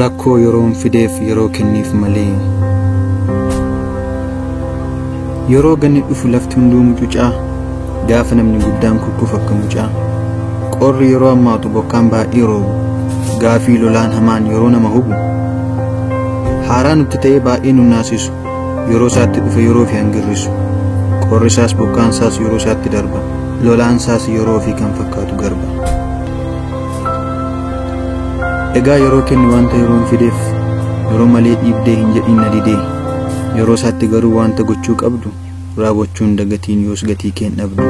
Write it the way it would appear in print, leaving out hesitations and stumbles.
Rakkoo yeroon fideef yeroo kenniif malee. Yeroo ganni dhufu lafti hunduu mucucaa, gaafa namni guddaan kukkufu akka mucaa. Qorri yeroo hammaatu bokkaan baay'ee roobu, gaafii lolaan hamaan yeroo nama hubu. Haaraa nutti ta'ee baay'ee nu naasisu, yeroo isaatti dhufe yeroo fi hangirrisu. Qorri isaas bokkaan isaas yeroo isaatti darba, lolaan isaas yeroo fi kan fakkaatu garba. Egaa yeroo kennu wanta yeroon fideef, yeroo malee dhiibdee hin jedhin na didee. Yeroo isaatti garuu wanta gochuu qabdu raawwachuun dagatiin yoos gatii kee hin dhabdu.